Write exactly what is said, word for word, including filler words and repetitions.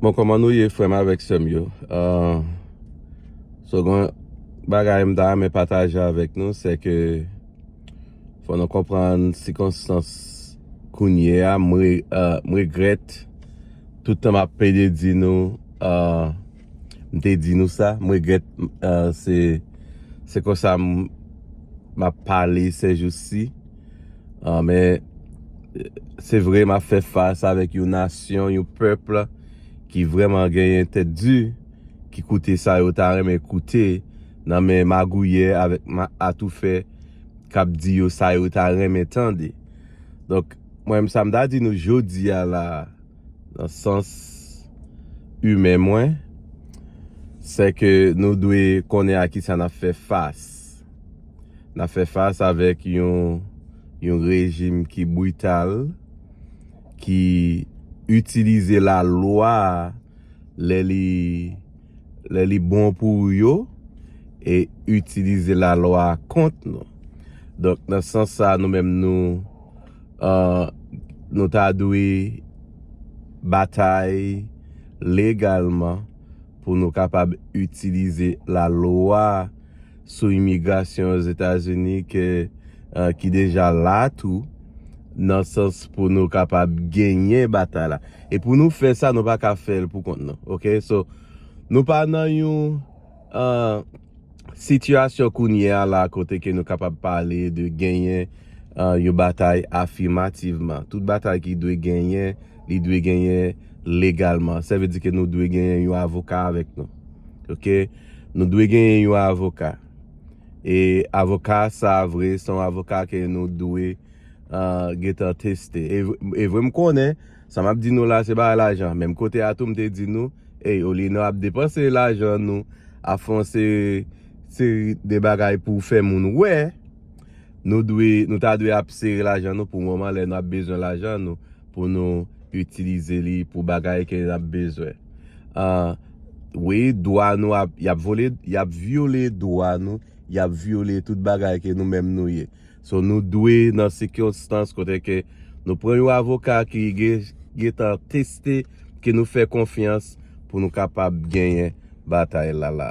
Bon, kòman nou ye, frè m avèk sè m yo? Uh, so, gen bagay m ta renmen pataje avèk nou, se ke fò nou konprann sikonstans kounye a. M re-, uh, m regrèt tout tan m ap pede di nou, uh, m te di nou sa, m regrèt, uh, se, se konsa m, m ap pale sèjousi. Ah, men, se vre, m ap fè fas avèk yon nasyon, yon pèp ki vrèman genyen tèt di, ki koute sa yo ta renmen koute nan men magouyè avèk ma-, atoufè k ap di yo sa yo ta renmen tande. Donk, mwen, sa m ta di nou jodi a la, nan sans imen mwen, se ke nou dwe konnen a kisa n ap fè fas. N ap fè fas avèk yon, yon rejim ki brital, ki itilize lalwa lè li, lè li bon pou yo, e itilize lalwa kont nou. Donk, nan sans sa, nou menm nou, uh, nou ta dwe batay legalman pou nou kapab itilize lalwa sou imigrasyon Ozetazini ke, uh, ki deja la tou, nan sans pou nou kapab genyen batay la. E pou nou fè sa, nou pa ka fè l pou kont nou. Oke? So, nou pa nan yon, uh, sitiyasyon kounye a la kote ke nou kapab pale de genyen, uh, yon batay afimativman. Tout batay ki dwe genyen, li dwe genyen legalman. Sa vle di ke nou dwe genyen yon avoka avèk nou. Oke? Nou dwe genyen yon avoka. E avoka sa vre, se yon avoka ke nou dwe, uh, gentan teste. E, e vre m konnen, sa m ap di nou la, se bagay lajan. Menm kote a tou, m te di nou, ey, olye nou ap depanse lajan nou, ap fè yon seri, seri de bagay pou fè moun wè, nou dwe, nou ta dwe ap sere lajan nou pou moman lè nou ap bezwen lajan nou, pou nou itilize li pou bagay ke n ap bezwen. Ah, wi, dwa nou ap, y ap vole, y ap vyole dwa nou, y ap vyole tout bagay ke nou menm nou ye. So, nou dwe nan sikonstans kote ke nou pran yon avoka ki gen, gentan teste, ke nou fè konfyans pou nou kapab genyen batay la la.